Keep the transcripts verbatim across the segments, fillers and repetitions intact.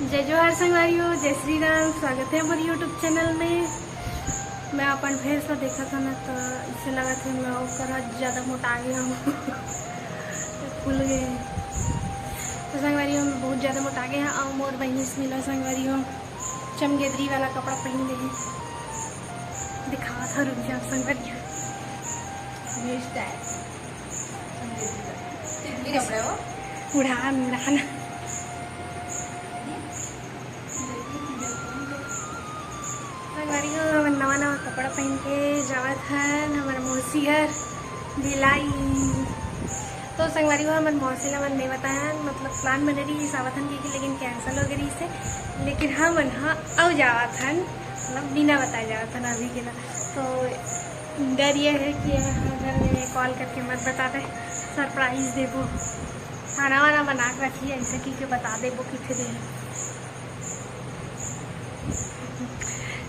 जय जोहार संगवारी हो, जय श्री राम। स्वागत है मोर YouTube चैनल में। मैं अपन फेस ला देखत हव ना, तो इससे लगत है मैं ओकर ज्यादा मोटा गया हूँ। फूल गए हैं। तो संगवारी हो, मैं बहुत ज्यादा मोटा गया हूँ। और मोर बहिनी से मिलो संगवारी हो, चमगेदरी वाला कपड़ा पहन ले है। दिखावा था, रुक जाओ संगवारी हो। तितली कपड़ा हो। उड़ान उड़ान। संगवारी हो, हमन नवा नवा कपड़ा पहन के जावत हन हमर मौसी घर भिलाई। तो संगवारी हो, हमर मौसी ला हमन नहीं बतायन, मतलब प्लान बने रहिस आवत हन कहिके, लेकिन कैंसिल हो गए रहिस हे। लेकिन हमन ह अउ जावत हन, मतलब बिना बताए जावत हन अभी के ला। तो डर ये है कि घर में कॉल करके मत बता दे, सरप्राइज देबो, खाना वाना बना के रखी, ऐसे कहिके बता देबो किथे दे।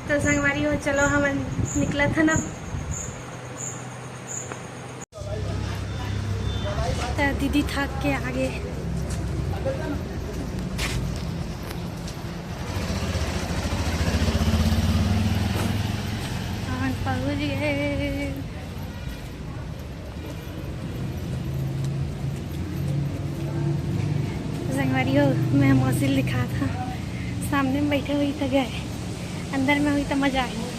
तो संगवारी हो, चलो हमन निकलत हन अब। त दीदी थक के आगे। हमन पहुंच गए। संगवारी हो, मैं मौसी ल दिखात हव, सामने में बैठे हुई तो गए, अंदर में हुई तो मजा आई।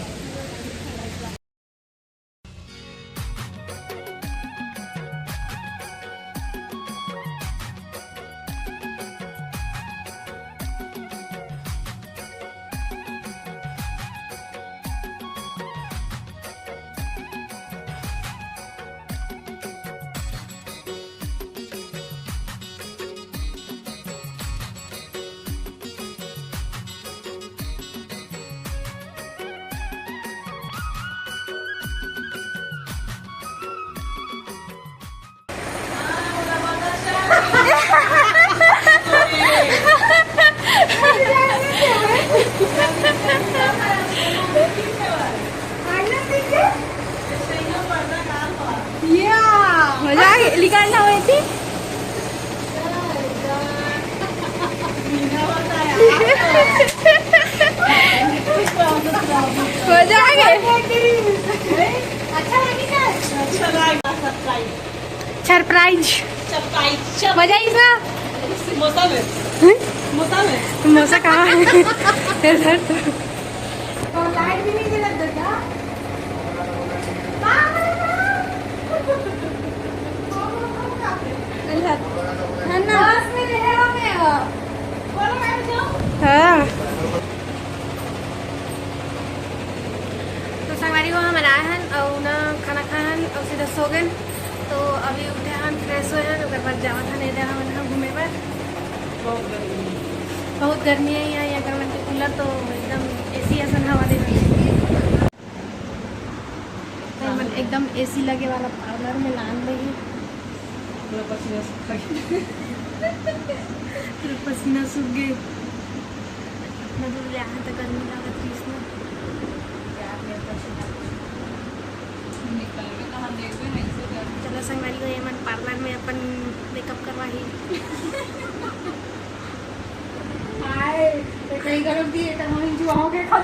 मजा आ गया, निकालना हुई थी। मजा आ गया। अच्छा लगी ना? अच्छा लगा, सरप्राइज। सरप्राइज। सरप्राइज। मजा आई ना? समोसा में। हम्म? समोसा में। समोसा कहाँ है? इधर तो। तो लाइट भी नहीं जला था क्या? है ना? बस में रह रहा मैं। बोलो, मैं जाऊँ। हाँ। तो संगवारी हो, हमन आए हन अउ ना खाना खाए हन अउ सीधा सो गए। तो अभी उठे हन, फ्रेश होए हन, ओकर बाद जावत हन एदे हमन ह घूमे बर। बहुत गर्मी है यहाँ, यहाँ कर मन के कूलर तो एकदम एसी असन हवा दे रही। हमन एकदम एसी लगे वाला पार्लर में लान ले ही। पूरा पसीना सूख गया। पूरा पसीना सूख गए। इतना दूर ले आए तो गर्मी लागत रही इसमें। यार, मेरे पसीना निकल के कहाँ देखबे नहीं से गर्मी। चलो संगवारी हो, ये मन पार्लर में अपन मेकअप करवा ही। हाय, तो कहीं गरम दिए तो हम जुआओगे खा।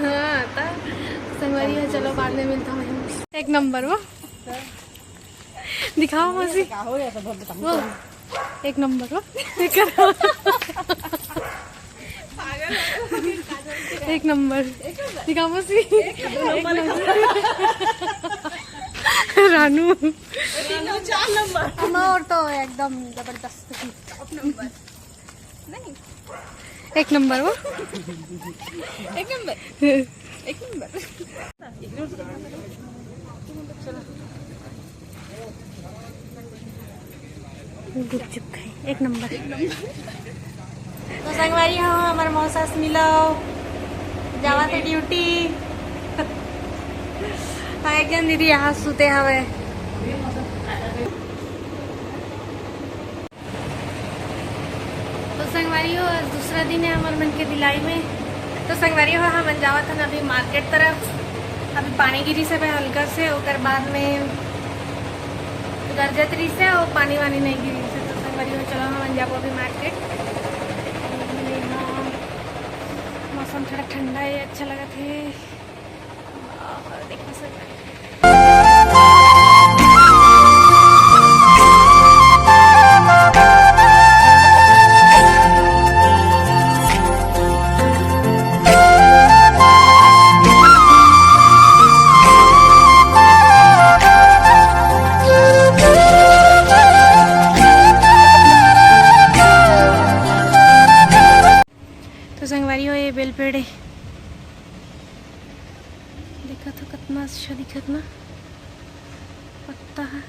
हाँ, तो संगवारी हो, चलो बाद में मिलता हूँ। एक नंबर वो। दिखाओ मौसी। वो। एक नंबर वो। एक नंबर। दिखाओ मौसी। एक नंबर। रानू। तीन, चार नंबर। अम्मा और तो एकदम जबरदस्त। Top number. नहीं। एक नंबर वो। एक नंबर। एक नंबर। गुपचुप खाए, एक नंबर। तो संगवारी हो, हमर मौसा से मिलो, जावा थे ड्यूटी। हाँ, एक जन दीदी यहाँ सुते हवे। तो संगवारी हो, आज दूसरा दिन है हमर मन के भिलाई में। तो संगवारी हो, हमन जावत हन अभी मार्केट तरफ। अभी पानी गिरिस हे हल्का से, ओकर बाद में गरजत रहिस हे अउ पानी वानी नहीं गिरिस हे। तो संगवारी हो, चलो हमन जाबो अभी मार्केट। मौसम थोड़ा ठंडा हे, अच्छा लगत हे। देखो संगवारी। तो संगवारी हो, ये बेल पेड़ हे, देखत हो कतना अच्छा दिखत ना पत्ता हे।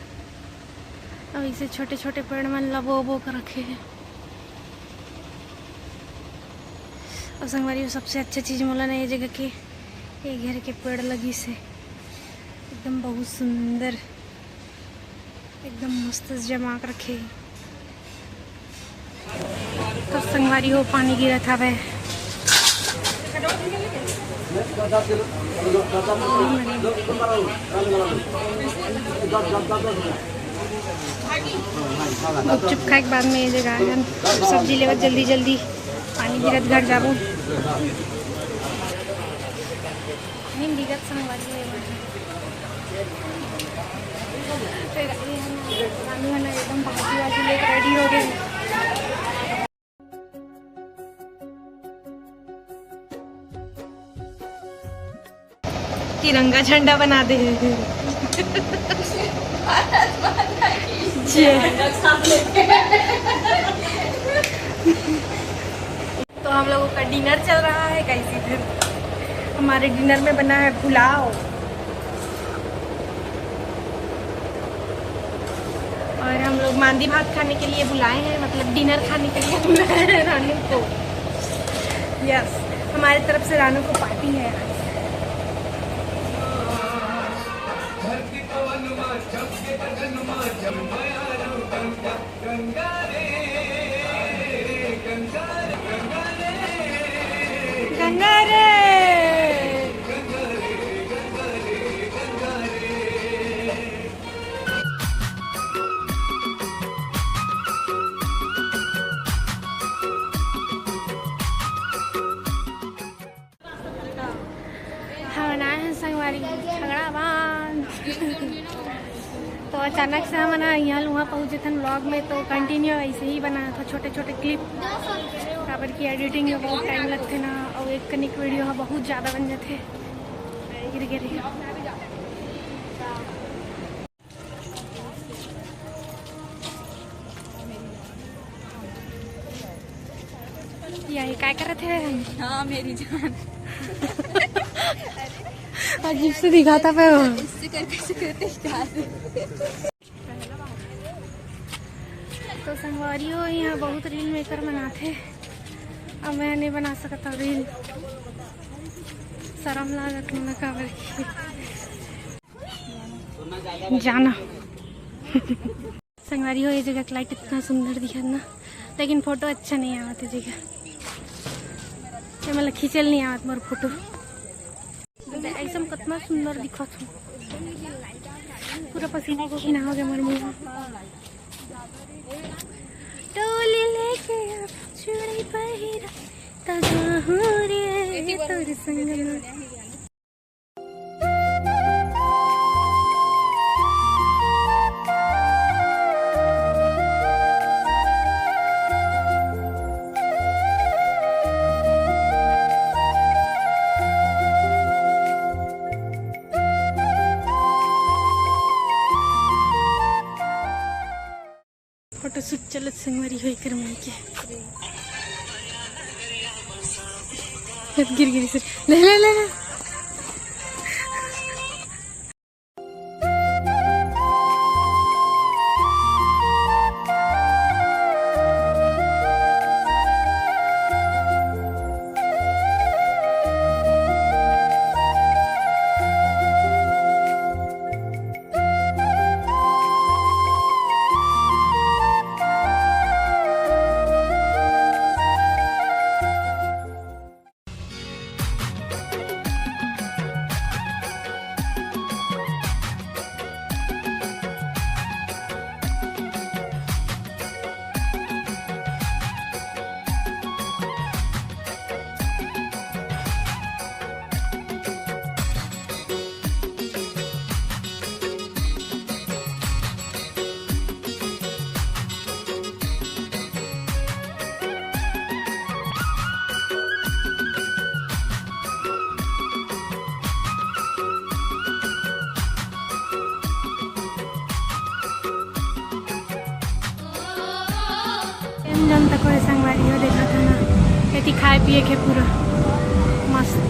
अब इसे छोटे छोटे पेड़ मन ला बो बो कर रखे हे। और संगवारी हो, सबसे अच्छा चीज मोला ना ये जगह के, ये घेर के पेड़ लगिस हे, एकदम बहुत सुंदर, एकदम मस्त जमा के रखे हे। तो संगवारी हो, पानी गिरत हवे। गुपचुप खाए के बाद में ये जगह आए हन, सब्जी लेवत जल्दी जल्दी, पानी गिरत घर जाबो। नीम बिगत संगवारी हो, ये मन। तो ये गाड़ी हे ना, रानू हे ना, एकदम भाजी वाजी लेके रेडी हो गए। तिरंगा झंडा बना दे। जय। तो हम लोगों का डिनर चल रहा है गाइस। इधर हमारे डिनर में बना है पुलाव, और हम लोग मांदी भात खाने के लिए बुलाए हैं, मतलब डिनर खाने के लिए बुलाए हैं रानू को। यस, हमारे तरफ से रानू को पार्टी है आज। गंगा रे। हमन आए हैं संगवारी झगड़ा बांध। तो अचानक से हमन ह इहाँ ल उहाँ पहुँच जथन। व्लॉग में तो कंटिन्यू ऐसे ही बनात हों छोटे छोटे क्लिप, काबर कि एडिटिंग में बहुत टाइम लगथे ना, और एक कनिक वीडियो ह बहुत ज़्यादा बन जाथे। गिर गिर। यही काय करत हे? हाँ, मेरी जान। अजीब से दिखाता पे हो। इससे करके, इससे करके क्या? तो संगवारी हो, यहाँ बहुत रील मेकर बनाथे, अब मैं नहीं बना सकता रील, शर्म लागत मोला काबर कि जाना। संगवारी हो, ये जगह के लाइट इतना सुंदर दिखत ना, लेकिन फोटो अच्छा नहीं आवत ये जगह। ये मतलब खींचल नहीं आवत मोर फोटो। ऐसे में कितना सुंदर दिखत हो, पूरा पसीना पसीना हो गया मोर मुंह। टोली लेके अब चूड़ी पहिरा, त जाहूं रे तोर संग में। फोटो शूट चलत संगवारी हो एकर मन के। गिर गिर से ले ले ले ले। जन तक कोई संगवारी हो देखा था ना, एती खाए पिए के पूरा मस्त।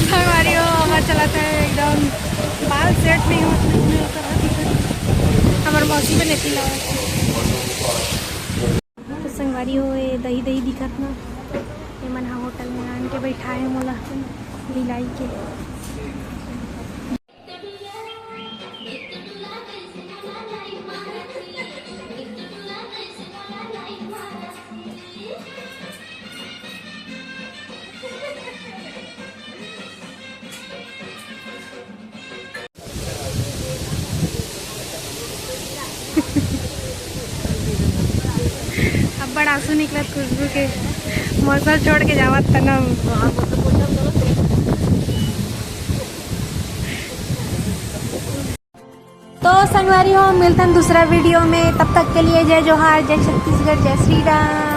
संगवारी हो, हवा चलत हे एकदम, बाल सेट नहीं होत, नहीं होत हे। हमर मौसी बने थी लावा। तो संगवारी हो, ये दही दही दिखत ना, ये मन हा होटल में आन के बैठाए मोला बिलाई के। अब्बड़ आंसू निकलत खुशबू के, मौसम छोड़ के जावत तनम। तो संगवारी हो, मिलतन दूसरा वीडियो में, तब तक के लिए जय जोहार, जय छत्तीसगढ़, जय श्री राम।